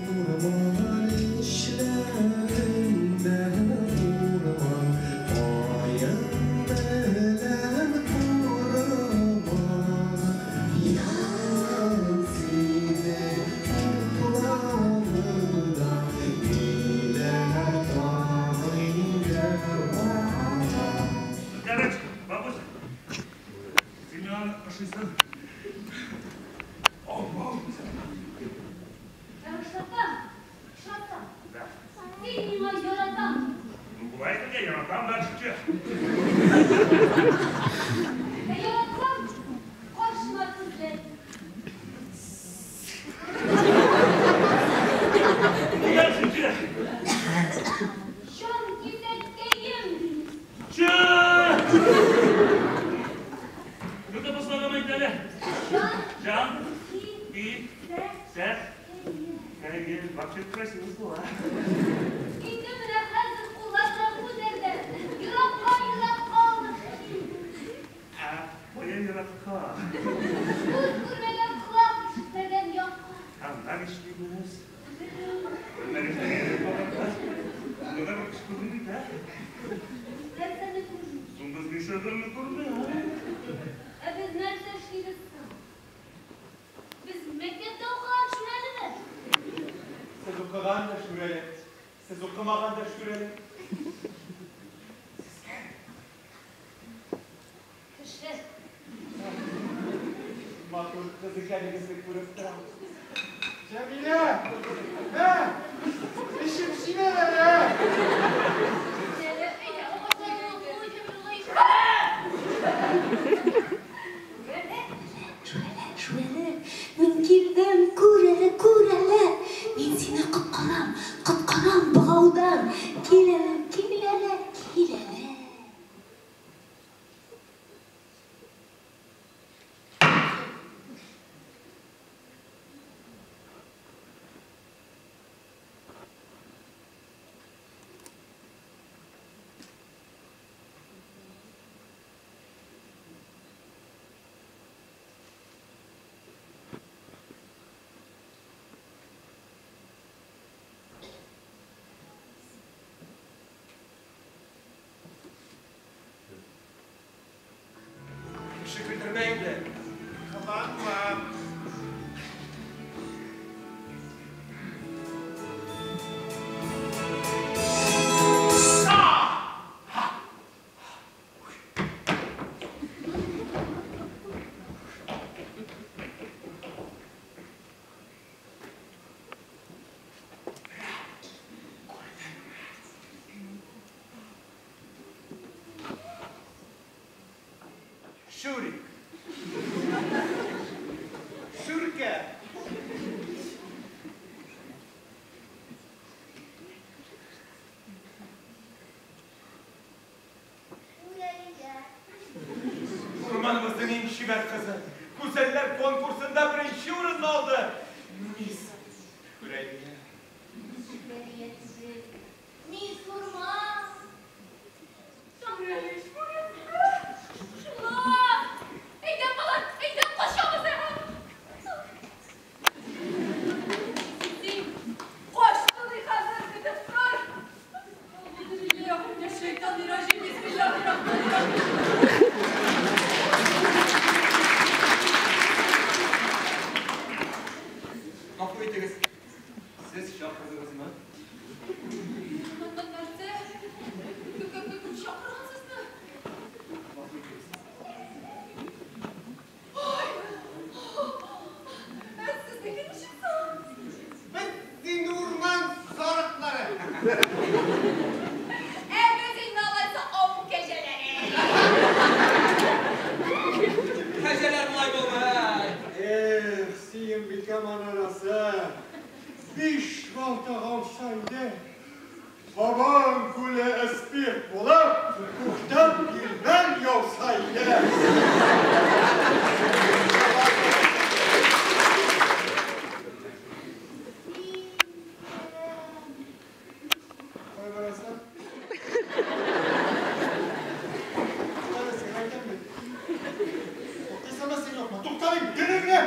Урман эчләрендә урман, каен белән урман. Ян сине утларында ниләр таный дәрман. Короче, бабуся, Семен ошыйсың. Ә ошатам, ошатам. Да. Син миңа яратам. Ну, бывает, я яратам дальше, че. Ә яратсам, каршыма тезлән. Дальше, че. Җан кисәткәем дим. Че! Ну-ка, по слогам әйт. Җан Жан, ки и, сә сәс, кәем. кәйе. Вообще красиво слова. Инде менә хәзер кулларны күтәрде. Еракка, еракка алып кит. А, кая еракка? Күз күрмәгән, колак ишетмәгән якка. Анда нишлибез? Белмәгән Анда бер кеше күренми бит, ә? Нәрсәне күрми? Соң без нишләрне күрми, а? Ә без нәрсә эшлибез соң? Без мәктәптә укыган шүрәлеме? Сез укыган да шүрәле, сез укымаган да шүрәле. Кеше. Матур кыз икәнегезне күреп торам. Җәмилә! Ә! Эшем җибәр әле! Әйдә, әйдә, Шүрәле, шүрәле, мин килдем, күр әле, күр әле. Мин сине коткарам, коткарам богаудан. Кил әле, кил әле, кил әле. Кеше көлдермә инде. Кыланма. Шурик. Шурка. Урманыбызның иң чибәр кызы. Гүзәлләр конкурсында беренче урынны алды. Мисс Шүрәлия. Шүрәлия түгел. Мисс Урман. Шүрәле, шүрәле. Шулар. Әйдә, балам, әйдә, качабыз, ә. Син качтың хәзер, көтеп тор. Шайтан-ир-раҗим, бисмиллаһир-рахманир-рахим. Гафу итегез. Сез чакырдыгызмы? Моннан нәрсә? Кем чакырган сезне? Гафу итегез. Ой! Ә сезнеке ничек соң? Без инде урман сарыклары. Ә без инде алайса авыл кәҗәләре. Кәҗәләр болай булмый. Эх, Сөембикә манарасы. Биш балтак алса иде, Сабан күле эспирт булып, күктән килмән яуса иде. Кая барасың? Кая, сиңа әйтәм бит. Тукталым, генә.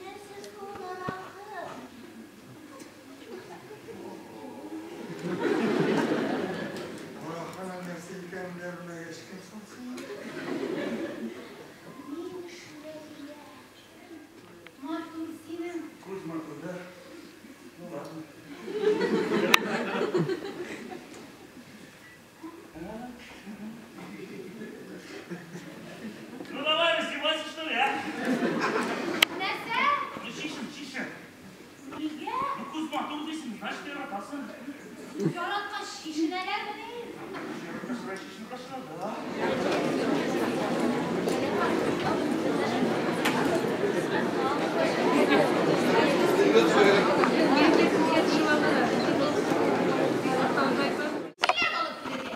Нәрсә соң аракы? Аракының нәрсә икәнен белмәгәч кем соң син? Мин Шүрәлия. Матур синең. Күз матур, да? Ну ладно. Ну давай, раздевайся, что ли, а? Нәрсә? Ну чишен, чишен. Нигә? Ну күз матур дисең, значит, яратасың. Яраткач чишенәләрмени? Яраткач, чишенеп ташлар, да? Чиләк алып килергә.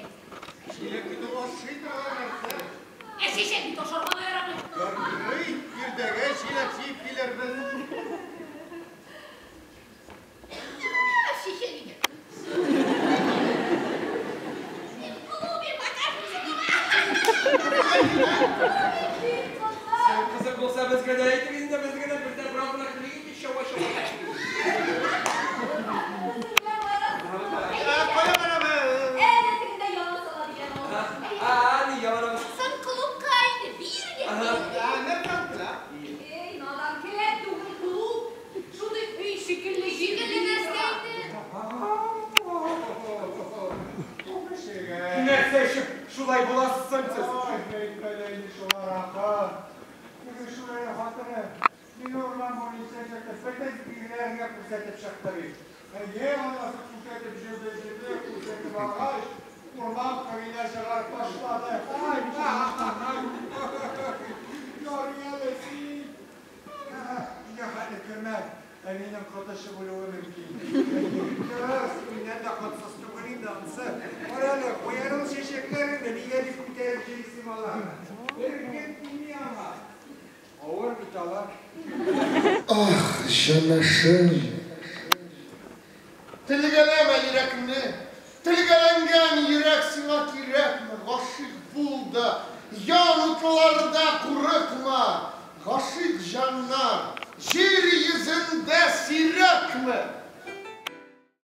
Чиләк бит ул ашый торган нәрсә. Ә чәчәк бит ашарга да ярамый. Ярый, иртәгә чиләк җыеп килербез. Чәчәк икән. Син клубе покажешься. Син кызык булса безгә дә әйтегез инде, без генә бездә бераз гына килик чава-чава. Кая барабыз? Әле тегендә яна сала дигән ул. А, нигә барабыз? Соң клубка инде биргә. Нәрсә була? Эй, надан келәт түгел клуб. Шундый өй шикелле шикелле нәрсә инде. Бу кешегә. Нәрсә өчен шулай буласыз соң сез? Ай, әйтмәле инде шул аракы. Теге Шүрәле хатыны мине урман буенча чыкты, бөтен ирләргә күрсәтеп чыкты бит. Әйе, анасы күрсәтеп йөрде, йөрде, күрсәтеп алгач, урман кырыена чыгарып ташлады. Ай, ай, ярый әле син. Өйгә хәтле кермә, әнинең коточы булуы мөмкин. Дөрес, миннән дә котсыз түгел инде анысы. Кара әле, куяр ул чәчәкләреңне, нигә дип күтәреп йөрисең аларны? Беркем тими аңа. Авыр бит алар. Ах, җанашым. Телгәләмә йөрәкне. Телгәләнгән йөрәк сиңа кирәкме? Гашыйк бул да, ян утларда курыкма. Гашыйк җаннар җир йөзендә сирәкме?